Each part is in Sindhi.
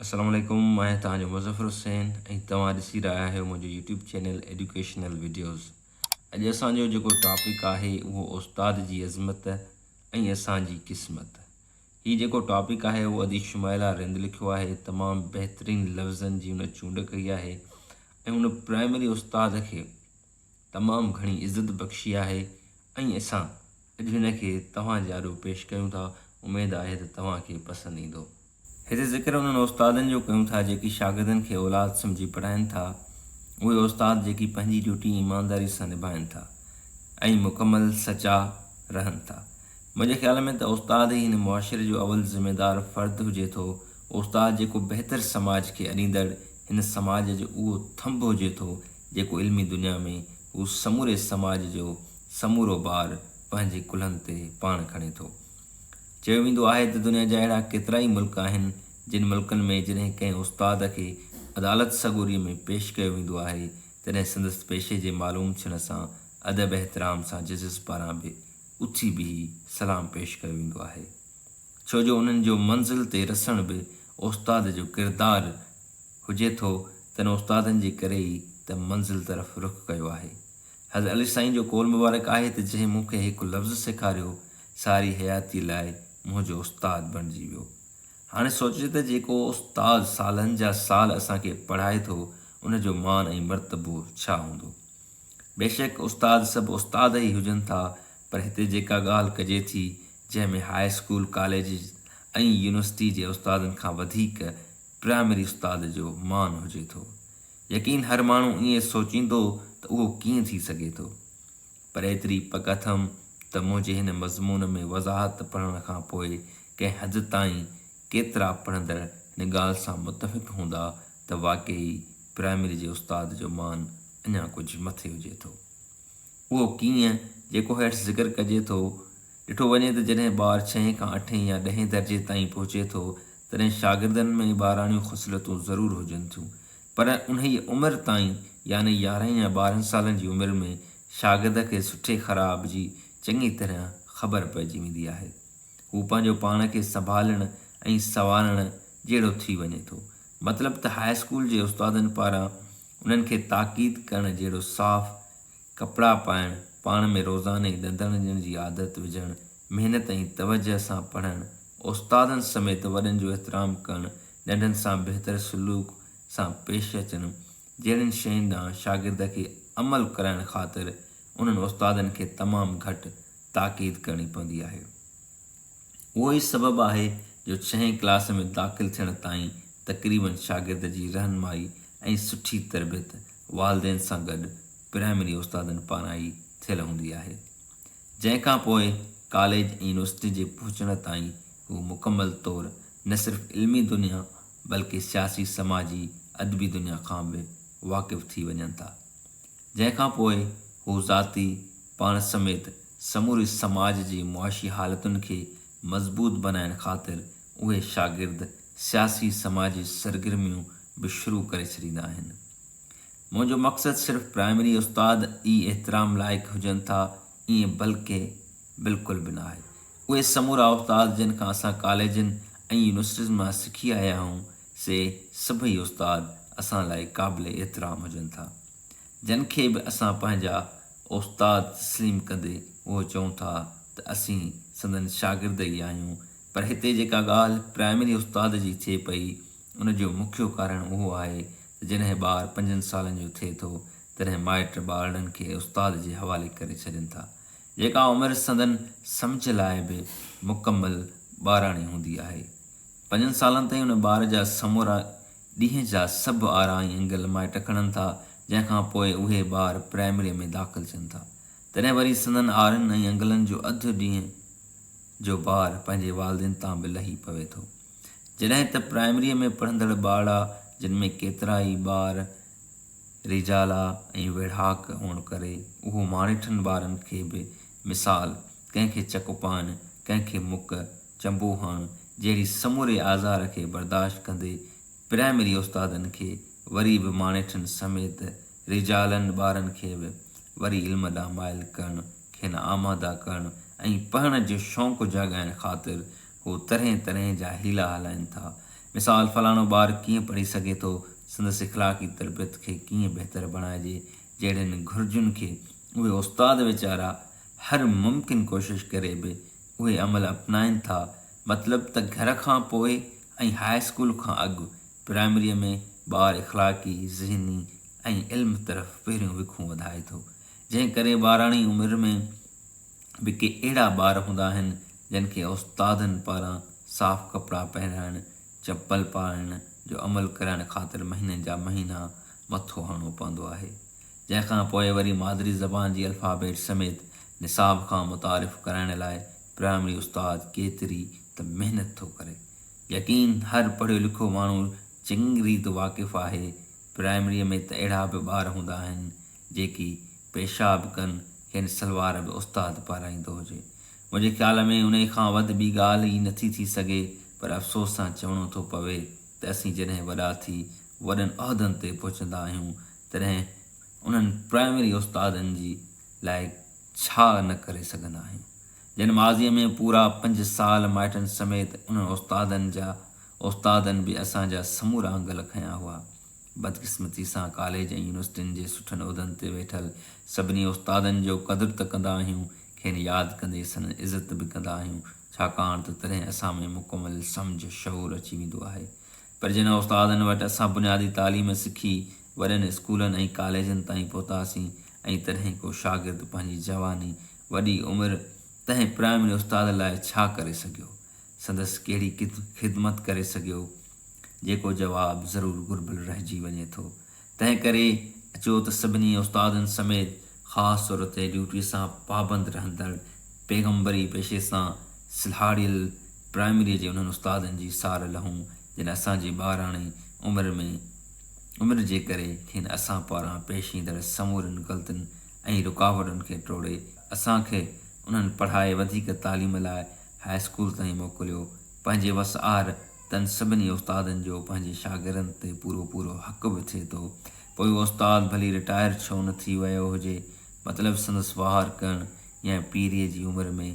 السلام عليڪم مان آهيان توهان جو مظفر حسين ۽ توهان ڏسي رهيا آهيو منهنجو يوٽيوب چينل ايڊيوڪيشنل وڊيوز اڄ اسان جو جيڪو ٽاپڪ آهي اهو استاد جي عظمت ۽ اسان جي قسمت هي جيڪو ٽاپڪ آهي اهو ادي شمائلا رند لکيو آهي تمام بهترين لفظن جي ان چونڊ ڪئي آهي ۽ ان پرائمري استاد کي تمام گهڻي عزت بخشي آهي ۽ اسان اڄ هن کي توهان جي آڏو پيش ڪيون ٿا اميد آهي ته توهان کي پسند ايندو. هتي ذڪر انهن استادن جو ڪيون ٿا جيڪي شاگردن کي اولاد سمجهي پڙهائين ٿا، اهي استاد جيڪي پنهنجي ڊيوٽي ايمانداري سان نڀائين ٿا ۽ مڪمل سچا رهن ٿا. منهنجي خيال ۾ ته استاد ئي هن معاشري جو اول ذميدار فرد هجي ٿو، استاد جيڪو بهتر سماج کي اڏيندڙ هن سماج جو اهو ٿنڀ هجي ٿو جيڪو علمي دنيا ۾ هو سموري سماج جو سمورو بار پنهنجي ڪلهن تي پاڻ کڻي ٿو. چيو ويندو آهي ته دنيا جا اهڙا ڪيترائي ملڪ آهن، جن ملڪن ۾ جڏهن ڪنهن استاد کي عدالت سڳوريء ۾ پيش ڪيو ويندو آهي، تڏهن سندس پيشي جي معلوم ٿيڻ سان ادب احترام سان ججز پاران به اٿي بيهي سلام پيش ڪيو ويندو آهي. ڇو جو انهن جو منزل تي رسڻ به استاد جو ڪردار هجي ٿو، تن استادن جي ڪري ئي ته منزل طرف رخ ڪيو آهي. حضرت علي سائين جو قول مبارڪ آهي ته جنهن مون کي هڪ لفظ سيکاريو، ساري حياتيء لاء منهنجو استاد بڻجي ويو. هاڻي سوچجي ته جيڪو استاد سالن جا سال اسان کي پڙهائي ٿو، ان جو مان ۽ مرتبو ڇا هوندو؟ بيشڪ استاد سڀ استاد ئي هجن ٿا، پر هتي جيڪا ڳالهه ڪجي ٿي، جنهن ۾ هاء اسڪول، ڪاليج ۽ يونيورسٽي جي استادن کان وڌيڪ پرائمري استاد جو مان هجي ٿو. يقين هر ماڻهو ائين سوچيندو ته اهو ڪيئن ٿي سگهي ٿو. پر ايتري پڪ اٿم ته منهنجي هن مضمون ۾ وضاحت پڙهڻ کان پوء ڪنهن حد تائين ڪيترا پڙهندڙ هن ڳالهه سان متفق هوندا ته واقعي پرائمري جي استاد جو مان اڃا ڪجهه مٿي هجي ٿو. اهو ڪيئن، جيڪو هيٺ ذڪر ڪجي ٿو، ڏٺو وڃي ته جڏهن ٻار ڇهين کان اٺين يا ڏهين درجي تائين پهچي ٿو، تڏهن شاگردن ۾ ٻاراڻيون خصلتون ضرور هجن ٿيون، پر انهيء عمر تائين يعني يارهن يا 12 سالن جي عمر ۾ شاگرد کي سٺي خراب جي چڱي طرح خبر پئجي ويندي آهي. هو پنهنجو پاڻ کي سنڀالڻ ۽ سنوارڻ جهڙو ٿي وڃي ٿو. مطلب ته هاء اسڪول جي استادن پاران انهن کي تاڪيد ڪرڻ جهڙو صاف ڪپڙا پائڻ، پاڻ ۾ روزاني ڏندڻ ڏيڻ جي عادت وجهڻ، محنت ۽ توجهه سان پڙهڻ، استادن سميت وڏن جو احترام ڪرڻ، ننڍن سان بهتر سلوڪ سان پيش اچڻ جهڙين شين ڏانهن شاگرد کي عمل ڪرائڻ خاطر انهن استادن کي تمام گهٽ تاڪيد ڪرڻي پوندي آهي. اهو ئي سبب آهي جو ڇهين ڪلاس ۾ داخل ٿيڻ تائين تقريبن شاگرد جي رهنمائي ۽ سٺي تربيت والدين سان گڏ پرائمري استادن پاران ئي ٿيل هوندي آهي. جنهن کان پوء ڪاليج ۽ يونيورسٽي جي پهچڻ تائين هو مڪمل طور نه صرف علمي دنيا بلڪه سياسي سماجي ادبي دنيا کان به واقف ٿي وڃن ٿا. جنهن کان پوء هو ذاتي، پاڻ سميت سموري سماج جي معاشي حالتن کي مضبوط بنائڻ خاطر اهي شاگرد سياسي سماجي سرگرميون به شروع ڪري ڇڏيندا آهن. منهنجو مقصد صرف پرائمري استاد ئي احترام لائق هجن ٿا ائين بلڪه بلڪل به ناهي. اهي سمورا استاد جن کان اسان ڪاليجن ۽ يونيورسٽين مان سکي آيا آهيون سي سڀئي استاد اسان لاء قابل احترام هجن ٿا. جن کي به اسان پنهنجا استاد تسليم ڪندي اهو چئون ٿا ته اسين سندن شاگرد ئي آهيون پر هتي جيڪا ڳالهه پرائمري استاد جي ٿئي پئي ان جو مکيو ڪارڻ اهو آهي ته جڏهن ٻار پنجن سالن جو ٿئي ٿو تڏهن مائٽ ٻارڙن کي استاد جي حوالي ڪري ڇڏين ٿا جيڪا عمر سندن سمجهه لاء به مڪمل ٻاراڻي هوندي آهي. پنجن سالن تائين ان ٻار جا سمورا ڏينهن جا سڀ آرا ۽ انگل مائٽ کڻن ٿا جنهن کان پوء اهي ٻار پرائمريء ۾ داخل ٿين ٿا تڏهن وري سندن آرن ۽ انگلن جو اڌ ڏينهن جو بار پنهنجي والدين تان به لهي پوي ٿو. جڏهن ته پرائمريء ۾ پڙهندڙ ٻارڙا جن ۾ ڪيترا ئي ٻار ريجالا ۽ ويڙهاڪ هئڻ ڪري اهو ماڻيٺن ٻارن کي به مثال ڪنهن کي چڪ پائڻ، ڪنهن کي مڪ، چنبو هڻڻ جهڙي سموري آزار کي برداشت ڪندي پرائمري استادن کي وري به ماڻيٺن سميت ريجالن ٻارن کي به وري علم ڏانهن مائل ڪرڻ، کين آماده ڪرڻ ۽ پڙهڻ جو شوق جاڳائڻ خاطر هو طرحين طرحين جا حيلا هلائين ٿا. مثال فلاڻو ٻار ڪيئن پڙهي سگهي ٿو، سندس اخلاقي تربيت کي ڪيئن بهتر بڻائجي جهڙين گهرجن کي اهي استاد ويچارا هر ممڪن ڪوشش ڪري به اهي عمل اپنائين ٿا. مطلب ته گهر کان پوء ۽ هاء اسڪول کان اڳ پرائمريء ۾ ٻار اخلاقي، ذهني ۽ علم طرف پهريون وکون وڌائي ٿو. جنهن ڪري ٻاراڻي عمر ۾ به ڪي اهڙا ٻار هوندا آهن جن کي استادن پاران صاف ڪپڙا پهرائڻ، چپل پارائڻ جو عمل ڪرائڻ خاطر مهينن جا مهينا مٿو هڻڻو پوندو آهي. جنهن کان پوء وري مادري زبان جي الفابيٽ سميت نصاب کان متعارف ڪرائڻ لاء پرائمري استاد ڪيتري ته محنت ٿو ڪري. يقين هر پڙهيو لکيو ماڻهو چڱي ريت واقف آهي. پرائمريء ۾ ته اهڙا به ٻار هوندا آهن، جيڪي پيشاب ڪن، کين سلوار به استاد پارائيندو هجي. منهنجي خيال ۾ انهيء کان وڌ ٻي ڳالهه ئي نٿي ٿي سگهي، پر افسوس سان چوڻو ٿو پوي ته اسين جڏهن وڏا ٿي وڏن عهدن تي پهچندا آهيون، تڏهن انهن پرائمري استادن جي لاء ڇا نه ڪري سگهندا آهيون، جن ماضيء ۾ پورا پنج سال مائٽن سميت انهن استادن جا استادن به اسان جا سمورا انگل کنيا هئا. بدقسمتي سان ڪاليج ۽ يونيورسٽين جي سٺن عهدن تي ويٺل سڀني استادن جو قدر ته ڪندا آهيون، کين ياد ڪندي سندن عزت به ڪندا آهيون، ڇاڪاڻ ته تڏهن اسان ۾ مڪمل سمجهه، شعور اچي ويندو آهي. پر جن استادن وٽ اسان بنيادي تعليم سکي وڏن اسڪولن ۽ ڪاليجن تائين پهتاسين ۽ تڏهن ڪو شاگرد پنهنجي جواني، وڏي عمر تنهن پرائمري استاد لاء ڇا ڪري سگهيو؟ سندس ڪهڙي خدمت ڪري سگهيو؟ جيڪو جواب ضرور گهربل رهجي وڃي ٿو. تنهن ڪري اچو ته سڀني استادن سميت خاص طور تي ڊيوٽي سان پابند رهندڙ پيغمبري پيشي سان سلهاڙيل پرائمريء جي انهن استادن جي سار لهون جن اسان جي ٻاراڻي عمر ۾ عمر جي ڪري کين اسان پاران پيش ايندڙ سمورين غلطين ۽ رڪاوٽن کي ٽوڙي اسان کي انهن پڙهائي وڌيڪ تعليم لاء هاء اسڪول تائين موڪليو. پنهنجي وس آهر تن سڀني استادن جو پنهنجي شاگردن تي پورو پورو حق به ٿئي ٿو. پوء اهو استاد ڀلي رٽائر ڇو نه ٿي ويو هجي، مطلب سندس واهر ڪرڻ يا پيريء جي عمر ۾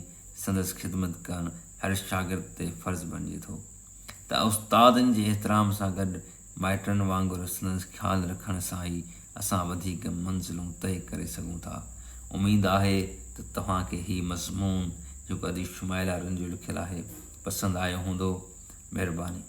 سندس خدمت ڪرڻ هر شاگرد تي فرض بڻجي ٿو ته استادن جي احترام سان گڏ مائٽن وانگر سندس خيال رکڻ سان ئي اسان وڌيڪ منزلون طئي ڪري سگهون ٿا. اميد آهي ته توهان کي هي مضمون جيڪو ادي شمائله رند جو لکيل آهي پسند آيو هوندو. مهرباني.